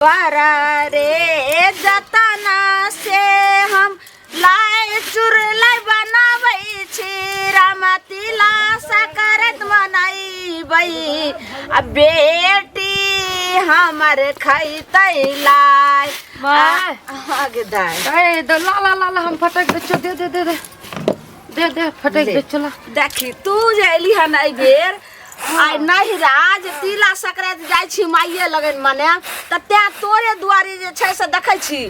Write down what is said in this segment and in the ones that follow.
पर रे जतना से हम लाय चुरलाई बनाबै छी, राम तिला सकरत मनैबै, आ बेटी हमर खैतै लाय। माय। आगे दाय। ए द ला ला ला ला, हम फटक दे छो, दे दे दे दे दे दे, फटक ले। दे चला। देखी, तू जे एली हन एहि बेर आइ नहिरा, जे तिला संक्रांति जाइ छी माइये लगन मने, तऽ तें तोरे दुआरे जे छै से देखै छी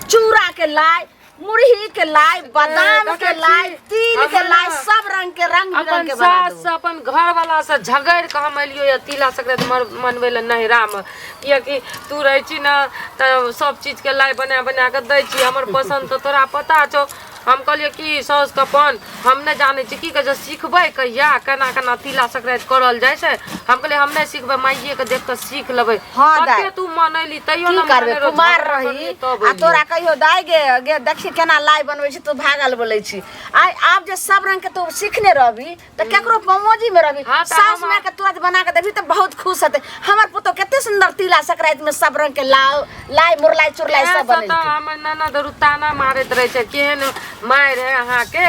चूड़ा के लाइ, मुरही के लाइ, बादाम के देखै छी, लाइ, तिल के अपन लाइ, सब रंग के, रंग बिरंग अपन के बना सास देबो। से अपन घर वाला से झगड़ि कऽ हम एलियो या तिला संक्रांति मनबै लए नैहरामे, किएकि तू रहै छी ने तऽ सब चीजके लाइ बना बना कऽ दै छी। हमर पसन्द तऽ तोरा पता छौ। हम कहलियै कि साउसके अपन हम नहि जानै छी, की कहै छै, सिखबै कहिया, केना केना तिला संक्रांति करल जाइ छै। हम कहलियै हम नहि सिखबै, माइएके देख कऽ सीख लेबै। हँ दाइ। कते तू मनैली तैयो की ने करबै, मनेरो, कुमार झगड़ा रही करलियै तब आ एलियै। तोरा कहियो दाइ गे गे देखी केना लाइ बनबै छी, तू भागल बोलै छी। आइ आब जे सब रंग के तू सीखने रहबी तऽ केकरो पमोजी में रहबी, हाँ, तऽ सास हम माय के तुरंत बना के देबी तऽ बहुत खुश हेतै, हमर पुतोह कते सुंदर तिला संक्रांति में सब रंग के लाव लाइ मुरलाई चुरलाई तें सब से तऽ बनेलकै। हमर ननद ताना मारैत रहै छै, केहन मारि है अहाँके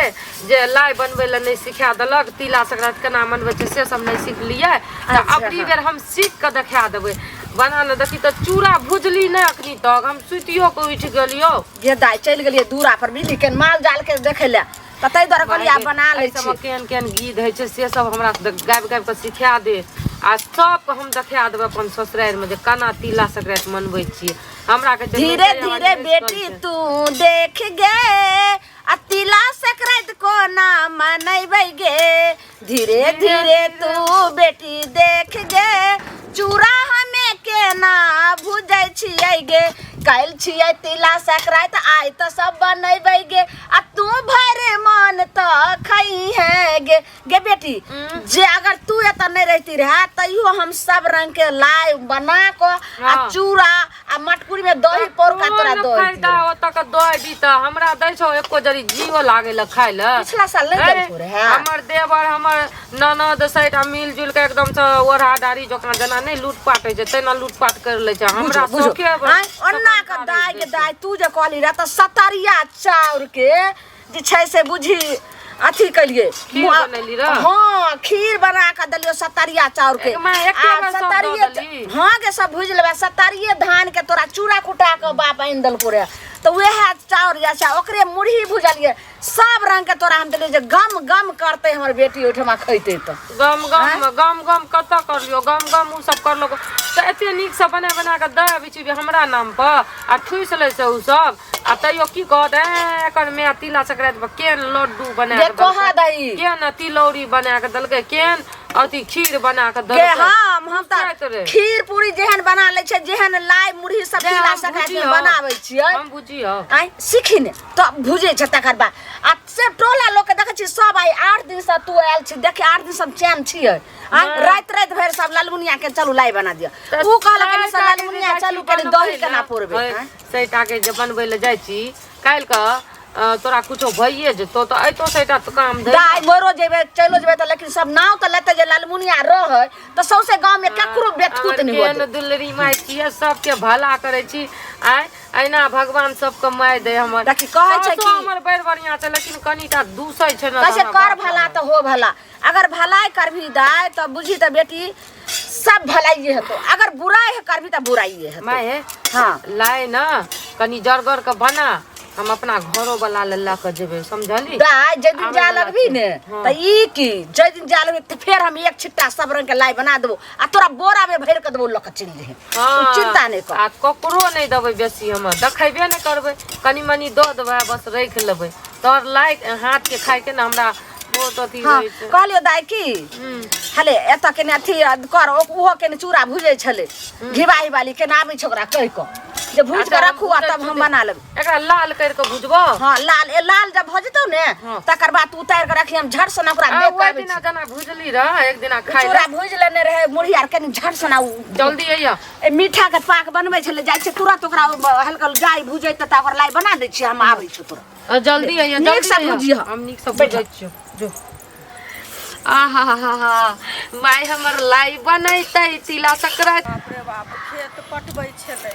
जे लाइ बनबै लए नहि सिखा देलक, तिला संक्रांति केना मनबै छै से सब नहि सिखलियै। तऽ अबरी बेर हम सीख कऽ देखा देबै। बना ने देखी तऽ चूड़ा भुजली नहि अखनी तक, हम सुतियो कऽ उठि गेलियौ। गे दाइ, चलि गेलियै दूरा पर बुझली, केन माल जाल के देखै लए, तऽ ताहि दुआरे कहलियै आब बना लै एहि छी। सबमे केहन केहन गीत होइ छै से सब हमरा गाबि गाबि कऽ सिखा दे, आ सबके हम देखा देबै अपन ससुरारिमे जे केना तिला संक्रांति मनबै छियै। हमरा कहै छै धीरे नहि, धीरे हमर बेटी छै। तू देख गे, आ तिला संक्रांति कोना मनैबै गे। धीरे धीरे तू बेटी देख गे, चूड़ा हमे केना भुजै छियै गे। काल्हि छियै तिला संक्रांति, आइ तऽ सब बनैबै गे, आ तू भरि मन तऽ खैहे गे। गे बेटी, जे अगर तू एतऽ नहि रहती रहे तैयो हम सब रंग के लाइ बना कऽ आ चूड़ा आ मटकुरी में दही पौर का तोरा कोन दही। फायदा ओतऽ के दही दी तऽ हमरा दै छौ एको जरी जीवो लागै लए खाय लए? पिछला साल नहि देलको रहे। हमर देवर, हमर ननद सैटा मिल जुल के एकदम से ओढ़ा डारी जकाँ जेना नहि लूटपाट होइ छै तेना लूटपाट करि लै छै हमरा। बुझो शौके आँय, ओना के दाय के दाय, तू जे कहली रह तऽ सतरिया चाउर के जे छै से बुझी अथी केलिए। खीर बनेली रह? हाँ, खीर बना के देलियो सतरिया चाउर के। एके आ बेर सब दऽ सतरिये देली? हाँ के सब भुजि लेबै। सतरिये धान के तोरा चूड़ा कुटा के बाप आनि देलको रे, तऽ वएह चाउर जे छै ओकरे मुरही भुजलिए, सब रंग के तोरा हम देलियै जे गम गम करतै हमर बेटी ओहिठमा खैतै तऽ। गम गम गम गम कतऽ करलियो? गम गम ओ सब करलो तऽ एते नीकसँ बना बना कऽ दऽ अबै छी हमरा नाम पर आ ठूसि लै छै ओ सब, आ तैयो की कहत, ए एकर माय तिला संक्रांति पर केहन लड्डू बना गे कऽ कह देलकै, दही केहन तिलौरी बना कऽ देलकै, केहन अथी खीर बना कऽ गे देलकै। हम तऽ बुझैत रे। खीर पूरी जेहन बना लै छै, जेहन लाइ मुरही सब जे तिला हम संक्रांति मे भुजियौ। बनाबै छियै। हम बुझियौ। आँय, सीखी ने तऽ भुजै छै तकर बाद, आ से टोला लोकके देखै छी सब। आइ 8 दिनसँ तू आयल छी, देखी 8 दिन हम चैन छियै। आँय, राति राति भरि सब ललमुनिया के चलू लाइ बना दिअ। ऊ कहलक कनि से ललमुनिया चलू कनि दही केना पौरबै। आँय? सैटाके जे बनबै लए जाइ छी काल्हि कऽ तोरा कुछो भइए जेतौ तऽ अयतौ सैटा तऽ काम धरि। दाइ, मरो जेबै, चलो जेबै तऽ, लेकिन सब नाव तऽ लेतै जे ललमुनिया रहै तऽ सौंसे गाँवमे ककरो बेथूत हमर नहि हुअ केहन देतै। दुलरी माय छियै, सबके भला करै छी। आँय, अहिना भगवान सबके my they. हमर देखी, कहै छै सासो कि हमर बड़ बढ़िआँ छै, लेकिन कनिटा दूसै छै ने कहै तऽ छै हमरा कर बड़ भला तऽ हो भला। अगर भलाई करबही दाइ तऽ बुझी तऽ बेटी सब भलाइए हेतौ, अगर बुराइ करबही तऽ बुराइए हेतौ। माय हे। हाँ। लाय ने कनि जरगर के बना, हम अपना घरो वाला लए लऽ कऽ जेबै, समझली? दाइ, जाहि दिन आबै जाय वला लगबही छै। ने हाँ। तऽ ई की जाहि दिन जाय लगबही तऽ फेर हम एक छिट्टा सब रंग के लाइ बना देबो आ तोरा बोरा में भरि कऽ देबो, लऽ कऽ चलि जइहे। तू चिंता नहि कर। आ ककरो नहि देबै बेसी, हम देखेबे नहि करबै, कनि मनि दऽ देबै आ बस राखि लेबै। तोहर लाइ हाथके खाइके ने हमरा बहुत अथी हाँ रहै छै। कहलियौ दाइ की हले एतऽ केने अथी कर, ओहो केने चूड़ा भुजै छलै घिबाही वाली, केना आबै छै ओकरा कहि कऽ जे भूजि कऽ अच्छा, हम रखू आ भुजै तब हम छी। बना लेबै। एकरा लाल करि कऽ भुजबो? हाँ, लाल, ए लाल जब भऽ जेतौ ने तकर बाद तू उतारि कऽ रखी, हम झट सना ओकरा आ देख कऽ ओहि आबै दिना छी। जेना भुजली रह एक दिना खाइ चूड़ा लए। भूजि लेने रहै मुरही आर कनि झट सना उ जल्दी अइया। ए मीठा के पाक बनबै छलै, जाइ छै तुरंत ओकरा हल्का गाय भुजै तऽ ओकर लाइ बना दै छियै, हम आबै छी तुरंत। जल्दी अइया। नीक जल्दी से अइया। भुजिह। हम नीक से बैठ। भुजै छियौ जो। आहा हा हा, माय हमर लाइ बनैतै तिला संक्रांति। बाप रे बाप, खेत पटबै छलै।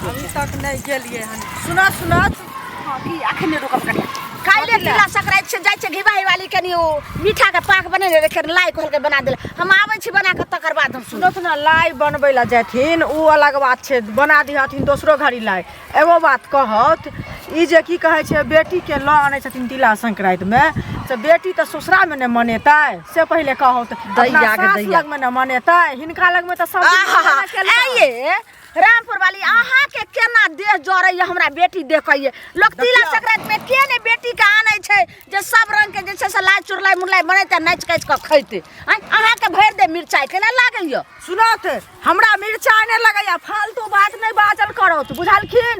अभी तक नहि गेलियै हन। सुनत सुनत। हँ की अखने रुकब कनिया। काल्हि तिला संक्रांति छै, जाइ छै घिबाही वाली कनि ओ मीठा के पाक बनेने रहै, लाइ कहलकै बना देले। हम आबै छी बना कऽ तकर बाद हम सुनब। सुनत ने, लाइ बनबै लए जेथिन ओ अलग बात छै, बना दिहथिन दोसरो घड़ी लाइ। एगो बात कहत, ई जे की कहै छै बेटीके लऽ आनै छथिन तिला संक्रांतिमे, से बेटी तऽ ससुरामे ने मनेतै, से पहिले कहत। अपना दैया के सास दैया। लगमे ने मनेतै, हिनका लगमे तऽ सब दिन आहा, मनेबे केलकै। आइये रामपुर वाली अहाँके केना देह जरैया हमरा बेटी देखैये। लोक तिला देखियौ। संक्रांति में के ने बेटी के आनै छै जे सब रंग के जे छै से लाइ चुरलाइ मुरलाइ बनेतै, नाचि काचि कऽ खैतै। आँय, अहाँके भरि दे मिरचाइ केना लागैया? सुनत, हमरा मिरचाइ नहि लगैया, फालतू बात नहि बाजल करत, बुझलखिन?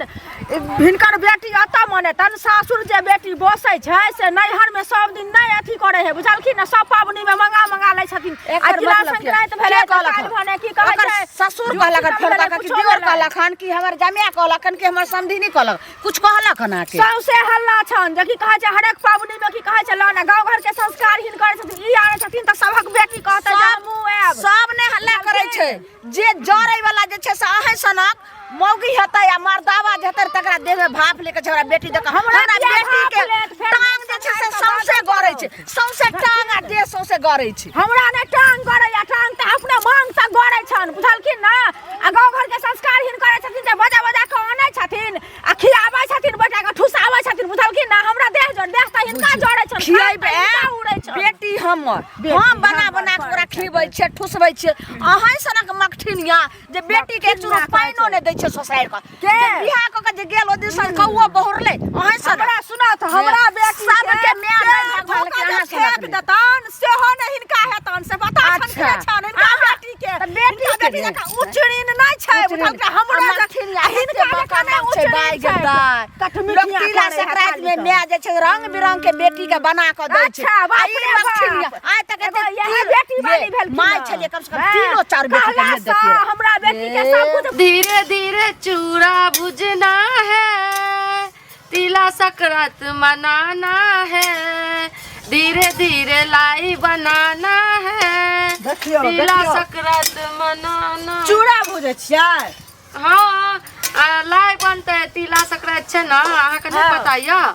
हिनकर बेटी एतऽ मनेतन, सासुर जे बेटी बसै छै से नैहरमे सब दिन नहि अथी करै है, बुझलखिन ने? सब पाबनिमे मंगा मंगा लै छथिन। आ एकर तिला मतलब की? संक्रांति भेलै के तऽ कहलक काल्हि हन? भने की कहै ओकर छै, ससुर झूठ कहलक हन, की फोन भेलै, कऽ कऽ कि कुछो दियोर भेलै। कहलक हन कि हमर जमाया कहलक हन कि हमर समधिनी कहलक, कुछ कहलक हन अहाँके? सौंसे हल्ला छन जे की कहै छै हरेक पाबनिमे की कहै छै लऽ गाँव घरके संस्कार हिनकर छथिन, ई आनै छथिन तऽ सभक बेटी कहतै जे हमहूँ आयब। सब ने हल्ला करै छै, जे जरै वाला जे छै से अहें सनक मौगी हेतै आ मर्दावा जे हेतै तकरा देह में भाप लेके छै। हमरा बेटी देख, हमरा हमरा किया बेटी भाप के लेत? फेर टांग जे छै से सौंसे गरै छै, सौंसे टांग आ देह सौंसे गरै छै। हमरा ने टांग गरैया, टांग तऽ अपने मांग तक गरै छन, बुझलखिन ने? आ गाँव घरके संस्कार हिन करै छथिन जे बजा बजा कऽ आनै छथिन आ खियाबै छथिन, बेटा के ठुसाबै छथिन, बुझलखिन ने? हमरा देह जर देह तऽ हिनका जरै छन, खियेबै खान तऽ हिनका उड़ै छन। बेटी हमर, बेटी हम बना हमर बना कऽ ओकरा करै खिबै छियै, ठुसबै छियै। अहें सनक मकठिनिया जे बेटी के एक चूरू मकठिनिया कहै पानिओ छै। नहि दै छै ससुरारि कऽ। के? जे बियाह कऽ के जे गेल ओ दिसन कौओ बहुरलै अहें सनक। हमरा सुनत, हमरा बेटी सबके माय पैर नहि धो भगवान कऽ के जे अहाँ सनक फेक नहि। देतन सेहो नहि हिनका हेतन, से पता छन कि अच्छा। नहि छन हिनका अहाँ- बेटी के? तऽ बेटी हिनका के बेटी ने। जकाँ उच्च ऋण नहि छै, उच्च ऋण। बुझलकै? हमरा आ जकाँ- मकठिनिया आ हिनका एते जकाँ नहि बकमक छै, उच्च ऋण बाइ छै। गेदाइ। कठमिठिया लोक तिला करै है संक्रांति में खाली माय जे छै रंग बिरंग के बेटी के बना कऽ दै छै। अच्छा, बाप आ ई रे मकठिनिया, बाप। आइ तक एगो एते इएह तीन- बेटी वाली ये, भेलखिन माय हँ। छलियै कम से कम हँ। तीनो चार बेटी के कहला नहि सँ दैतियै। हमरा बेटी के सब कुछ। धीरे धीरे चूड़ा भुजना है, तिला संक्रांत मनाना है, धीरे धीरे लाई बनाना है, देखियौ, तिला देखियौ। संक्रांत मनाना। चूड़ा भुजै छियै? हाँ, आ, लाई बनतै, तिला संक्रांत छै ने, अहाँके नहि हाँ। पता यऽ?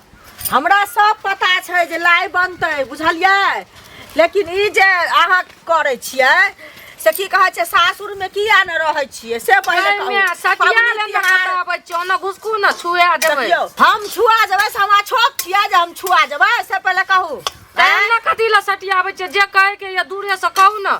हमरा सब पता छै जे लाइ बनतै, बुझलियै? लेकिन ई जे अहाँ करै छियै से की कहै छै, सासुरमे किया ने रहै छियै से पहिले कहू। एहिमे सटिया पाबनि लेने तिहार- कतऽ अबै छियै? ओना घुसकू ने, छुआ देबै। देखियौ, हम छुआ जेबै से हमरा छोप छियै जे हम छुआ जेबै, से पहिले कहू। तऽ एना कथी लए सटियाबै छियै? जे कहैके यऽ दूरे से कहू ने।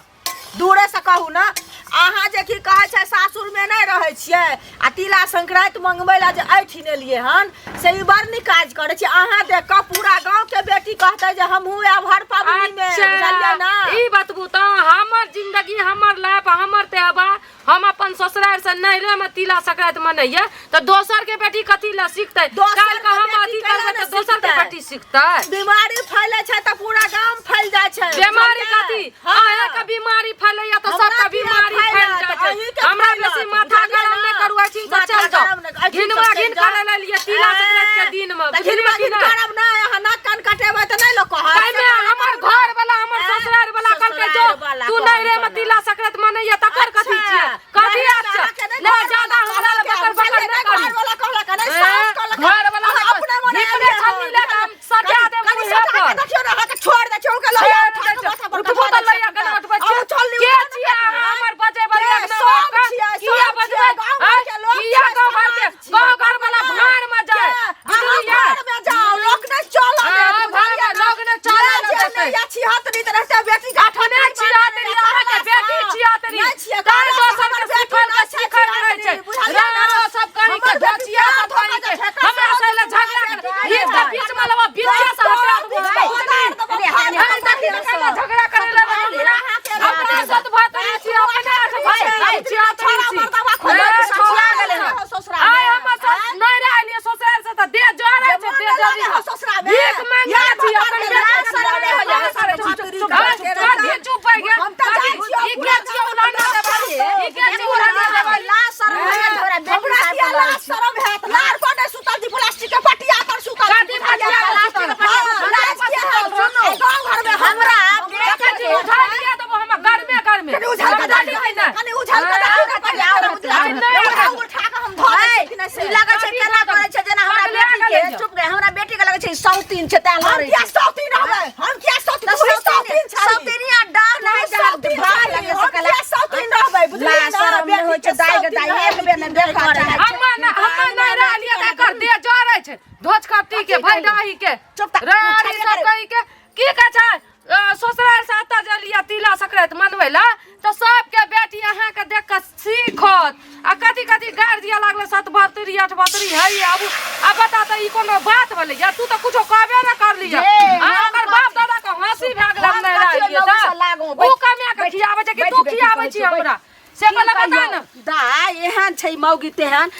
दूरे से कहू ने। अहाँ जे की कहै छै सासुरमे नहि रहै छियै आ तिला संक्रांति मंगबै लए जे एहिठिन एलियै हन, से ई बड़ नीक काज करै छी अहाँ। देख कऽ पूरा गाँवके बेटी कहतै जे हमहूँ आयब हर पाबनिमे, बुझलियै ने? ई बतबू तऽ हमर जिंदगी, हमर लाइफ, हमर त्योहार, हम अपन ससुरारि से नैहरे में तिला संक्रांति मनैये तऽ दोसर के बेटी कथी लए सिखतै? दोसर काल्हि के के हम बेटी अथी केना करबै ने तऽ दोसर के सिखतै? बेटी सिखतै। बीमारी फैले छै तऽ पूरा गाम फैल जाइ छै, बीमारी बुझलियै? कथी? हाँ। अहाँके बीमारी फैलैया तऽ हमरा सबके किया बीमारी फैल फैलत? जाइ छै। अहींके हमरा फैलत, बेसी माथा बुझलियै गरम ने? नहि करू, एहिठिन से माथा चलि जाउ। गरम नहि, एहिठिन से घिनवा चलि घिन जाउ। करै लेलियै तिला संक्रांति के दिन में, तऽ बुझलियै घिनवा कि घिन नहि? करब नहि, अहाँ नाक कान कटेबै तऽ नहि लोक कहत। ताहिमे हमर घर वाला, हमर ससुरार वाला कहलकै जो ससुरार तू वाला नैहरे में कहलकै। तिला संक्रांति मनैया, तकर कथी अच्छा, छियै? कथी नैहरे अच्छा? अहाँके नहि नहि घर ज्यादा वाला हमरा लए कहलकै, बकर बकर बुझलियै? नहि करी। घर वाला कहलक, नहि ए, सास कहलक, घर वाला अहाँ कहलक, अपने मने धिपने एलियै छन्नी हन। लए कऽ हम सटा देब कनि मुँहे सटा कऽ पर। देखियौ ने, अहाँके छोड़ि दै छियै, हुनका लइया छोड़ि उठा दै कऽ छै। माथा पर उठबो कऽ तऽ लइया केना उठबै आउ छियै? चल लियौ, के उठा छियै कऽ अहाँ हमर बजै के वाली अङ्गना सब बापके? छियै, किया सब बजबै? छियै, गाँव आँय? घरके लोक किया छियै, गाँव घरके? समाज छियै, गाँव घर वाला बुझलियै? भाड़ में जाय। के? अहाँ बुझलियै? भाड़ में जाउ, लोक नहि चलऽ हाँ, देत, भाड़ में बुझलियै ने? लोक नहि चलऽ जे देतै। नहि या छिहत्तरी तऽ रहतै बेटी के अपने छिहत्तरी, अहाँके बेटी छिहत्तरी। नहि छियै, ताहि कहला दोसर हमर के बेटी सिखल के नहि छै सिखल रहै छै। छिहत्तरी, बुझलियै ने? रारो सब कहीं के हमर बेटी धोचिया सब धोखा कहीं के। जे ठेका हमरा से से लए झगड़ा बेटी कर। के बीच के बीच में लबा, बीचे से हटा देबो। बीच में उतार देबो, हम देखी तऽ केना झगड़ा करै लए रहल ये। अपने सत भतरी छी, अपने से भतरी छी, छिहत्तरी छी। ए, सठिया गेलै हन ससुराल आइ हम नहि रहलियै ससुराल से तऽ देह जरै छै, देह जरै छै। भीख मांगने छी अपन बेटा के चुप चुप कथी चुप भए गेल? हम तऽ जाइ छियौ, ई के छियौ उलाना देबाली? ई के छियौ उलाना देबाली? लाज शरम होइए हमरा बेटी हमरा साथ किया लड़ै लाज छी। शरम हैत? लार पर नहि सुतल छी, प्लास्टिक के पटिया पर सुतल छी। कथी पटिया पर सुतल? हाँ, लाज किया हैत? एहि गाँव घरमे हमरा कथी बेटी उझाल दिया देबो हम गरमे गरमे। कनि उझल कऽ समझली देखियौ कि नहि? कनि उझल कऽ देखियौ ने पहिले, हाँ, उठा उठा कऽ हम धऽ दै छी कि नहि से। ई लगै छै केना करै छै जेना हमरा पगला बेटी के गेलै। चुप गए, हमरा बेटी के लगै छै सौतीन छै तैं हम लड़ै किया छै। सौतीन रहबै? हम किया सौतीन? तऽ तू ही सौतीन सौतीन छही। सौतीनिया डाह नहि तू ही सौतीन भाग छही। लगे हम सकला। किया सौतीन रहबै? बुझलियै ला ने? शरम नहि होइ छै बेटी के दाइ गे सौतीन दाइ, रहै, एक बेर नहि देखऽ चाहै छै। हम्मा न हम्मा नहीं रहलियै तऽ एकर देह जरै छै धोचकट्टी के कथी कहियौ? भैडाही के चुप तऽ, रे अरी छेबे सब करै। कही के की कहै छै ससुराल से एतऽ जे लिअ तिला संक्रांति मनबै लए तऽ सबके बेटी अहाँके देख कऽ सीखत आ कथी कथी गारि दिअ लागलै सतभरतरी अठभरतरी है आब आ बता तऽ ई कोनो बात भेलै या तू तऽ कुछो कहबे ने करलियै जे, आ हम ओकर बाप दादा के हंसी भए गेलै हम हम नहि कथी रहलियै ओहि तऽ नौसँ लागो, ओ बैठ- कमाए कऽ बैठ- खियाबै छै कि बैठ तू बेटी, खियाबै कहै छी छियौ, हमरा बैठ। से पहिले बता ने। दाइ एहन छै मौगी तेहन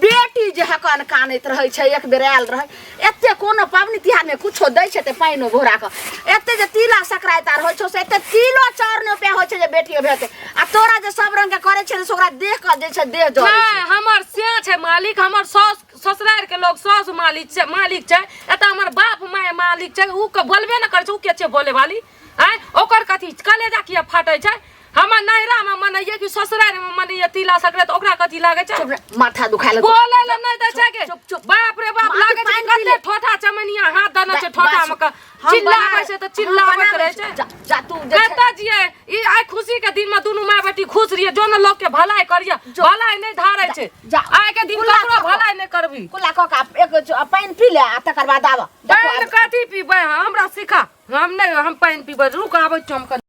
बेटी जे हकन कानैत रहै छै। एक बेर आयल रहै, एते कोनो पाबनि तिहारमे कुछो दै छै तऽ पानिओ घोरा कऽ एते जे तिला संक्रांति आर होइ छौ से एते तिलो चाउर नहि रुपया होइ छै जे बेटी भेटतै, आ तोरा जे सब रंग के करै छै से ओकरा देख कऽ जे छै देह जरै छै। नहि, हमर से छै मालिक, हमर साउस ससुरारि के लोग साउस मालिक छै, मालिक छै एतऽ हमर बाप माय मालिक छै। उ के बोलबे ने करै छै, उ के छै बोले वाली आँय? ओकर कथी कलेजा किया फाटै छै? हमर नैहरा में मनैये कि ससुरारि में मनैये तिला संक्रांति, ओकरा कथी लागै छै? चुप रे, माथा दुखाय लगतौ। बोले ले नहि दै छै के। चुप, चुप। बाप रे बाप, माथी लागै छै पानि कि पी ले। कते ठोठा चमनिया हाथ देने छै ठोठा में के। हम चिल्लाबै बना- छै तऽ हम चिल्लाबैत बनाबै रहै छी। छै। जा, जा तू जे छै- कतऽ जियै ई आइ खुशी के दिन में दुनू माय बेटी खुश रहियै, जो ने लोक के भलाई करियै, जो। भलाई नहि धारै छै। जा। आइ के दिन कुल्ला ककरो कऽ कऽ। भलाई नहि करबी। कुल्ला कऽ कऽ एक पानि पी ले आ तकर बाद आबऽ। देखो पानि कथी पीबै? हमरा सिखा, हम नहि, हम पानि पीबै, रुक आबै छियौ हम कनि।